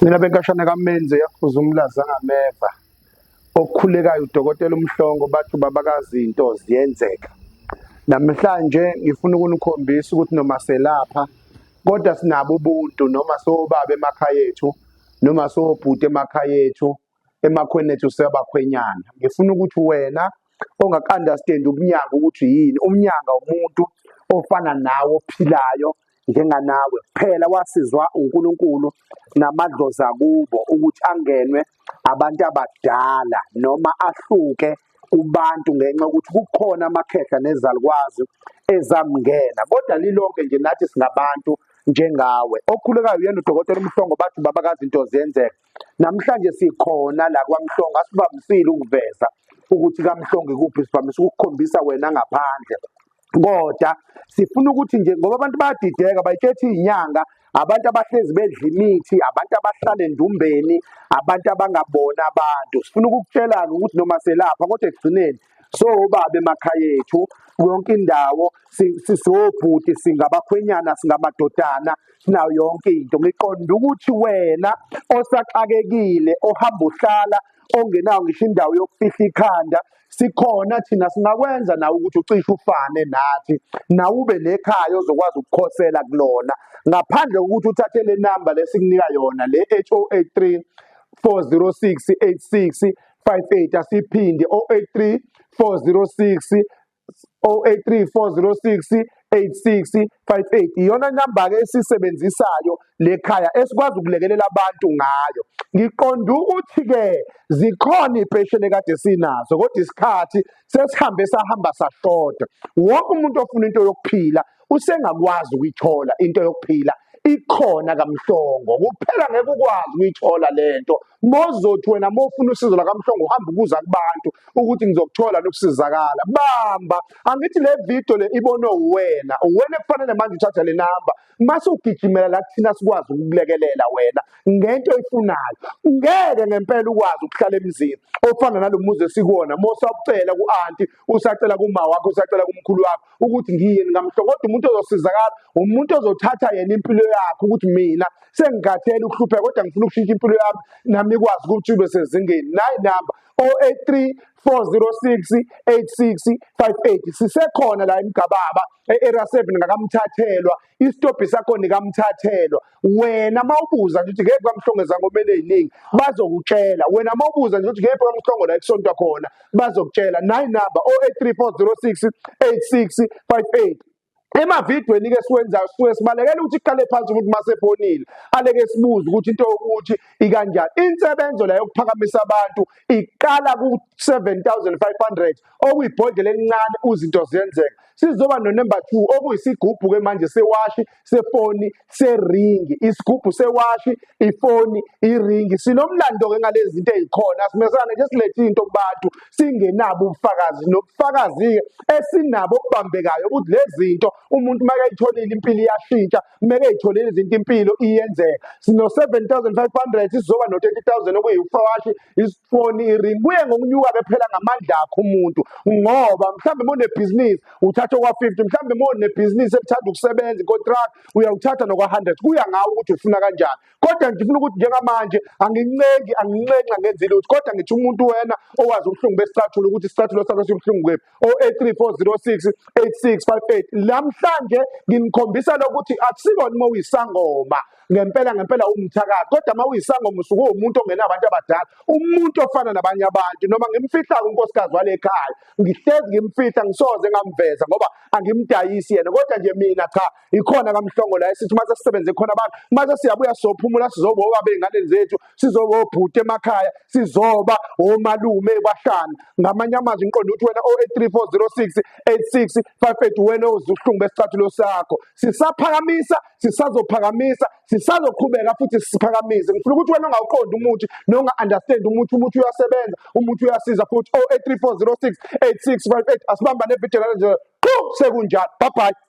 Mina benkashana kaMenzi yaphuza umlaza ngameva. Okukhulekayo udokotela uMhlongo bathi ubabakazi into ziyenzeka. Namhlanje ngifuna ukunikhombisa ukuthi noma selapha kodwa sinabo ubuntu noma sobaba emakhaya ethu noma sobhuti emakhaya ethu emakhweni ethu sebakhwenyana. Ngifuna ukuthi wena ongaka-understand ubunyanga ukuthi yini, umnyanga umuntu ofana nawe ophilayo njenganawe kuphela wasizwa uNkulunkulu namadlozi akubo ukuthi angenwe abantu abadala noma ahluke kubantu ngenxa yokuthi kukhona amakhehla nezalukwazi ezamngena kodwa lilonke nje nathi singabantu njengawe okhulekayo uyena udokotela uMhlongo bathi babakazi into ziyenzeka namhlanje sikhona la kwaMhlongo asivamisile ukuveza ukuthi kaMhlongo ikuphi sivamise ukukhombisa wena ngaphandle kodwa sifuna ukuthi nje ngoba abantu bayadideka bayitshethe iy'nyanga abantu abahlezi bedla imithi abantu abahlala endumbeni abantu abangaboni abantu sifuna ukukutshela-ke ukuthi noma selapha kodwa ekugcineni sobaba emakhaya ethu yonke indawo siwobhuti singabakhwenyana singamadodana sinayo yonke into ngiqonda ukuthi wena osaxakekile ohamba uhlala ongenawo ngisho indawo yokufihla ikhanda sikhona thina singakwenza nawe ukuthi ucishe ufane nathi nawe ube nekhaya ozokwazi ukukhosela kulona ngaphandle kokuthi uthathe le namba lesikunika yona le 083 406 86 58 asiphinde 083 406 083 406 8658 iyona namba ke esisebenzisayo lekhaya esikwazi ukulekelela abantu ngayo ngiqonda ukuthi ke zikhona ipesheni ekade sinazo kodwa isikhathi sesihambe sahamba sashoda wonke umuntu ofuna into yokuphila usengakwazi ukuyithola into yokuphila ikhona kaMhlongo kuphela ngeke ukwazi ukuyithola lento mozothi wena mofuna usizo lakaMhlongo uhamba ukuza kubantu ukuthi ngizokuthola nokusizakala bamba angithi le video le ibonwe uwena uwena kufanele manje uthathe le namba mase ugijimela la kuthina sikwazi ukukulekelela wena ngento oyifunayo ngeke ngempela ukwazi ukuhlala emzini ofana nalo muzi esikuwona mosakucela ku-anti usacela kuma wakho usacela kumkhulu wakho ukuthi ngiyini ngamhlongo kodwa umuntu ozosizakala umuntu ozothatha yena impilo yakhe ukuthi mina sengikhathele ukuhlupheka kodwa ngifuna ukushintsha impilo yami nami ikwazi ukuthi ibe sezingeni nayi namba 083 406 8658 sisekhona la emgababa e-area 7 ngakamthathelwa isitobhi sakho nikamthathelwa wena mawubuza nje ukuthi ngeke kwamhlongo ezangomeni eziningi bazokutshela wena mawubuza nje ukuthi ngeke kwamhlongo la ekusontwa khona bazokutshela nayi number 083406 8658 emavidweni ke siwenzayo sisuke sibalekela ukuthi iqale phansi umuntu masefonile aleke sibuze ukuthi into yokuthi ikanjani insebenzo la yokuphakamisa abantu iqala ku-7500 okuyibhodlela elincane uzinto ziyenzeka sizoba no-number 2 okuyisigubhu-ke manje sewashi sefoni seringi isigubhu sewashi ifoni iringi sinomlando-ke ngalezi zinto ey'khona simesana nje silethe into kubantu singenabo ubufakazi nobufakazi-ke esinabo obubambekayo ukuthi lezi zinto umuntu makeyitholile impilo iyashintsha mekeyitholile izinto impilo iyenzeka sino-7500 sizoba no-30000 okuyifawashi isifoni iringi kuye ngokunyuka-ke phela ngamandla akho umuntu ngoba mhlawumbe uma unebhizinisi uthatha okwa-50 mhlawumbe uma unebhizinisi elithanda ukusebenza icontract uyawuthatha nokwa-100 kuya ngawe ukuthi ufuna kanjani kodwa ngifuna ukuthi njengamanje angincengi angincengi angenzi lutho kodwa ngithi umuntu wena owazi ubuhlungu besicathulo ukuthi isicathulo sakho sibuhlungu kephi 083406 8658 namhlanje nginikhombisa lokuthi akusikona uma uyisangoma ngempela ngempela umthakathi kodwa uma uyisangoma usuke uwumuntu ongenabantu abadala umuntu ofana nabanye abantu noma ngimfihla unkosikazi wale khaya ngihlezi ngimfihla ngisoze ngamveza ngoba angimdayisi yena kodwa nje mina cha ikhona kamhlongo la esithi uma sesisebenze khona abantu uma sesiyabuya sizophumula sizoba obaba ey'nganeni zethu sizoba obhuti emakhaya sizoba omalume kwashana ngamanye amazwi ngiqonda ukuthi wena 083406 8658 wena ozwa ubuhlungu besicathulo sakho sisaphakamisa sisazophakamisa sisazoqhubeka futhi siphakamise ngifuna ukuthi wena ongawuqondi umuthi nonga-understand umuthi umuthi uyasebenza umuthi uyasiza futhi 083406 8658 asibamba nevidiyo nje sekunjalo bye bye.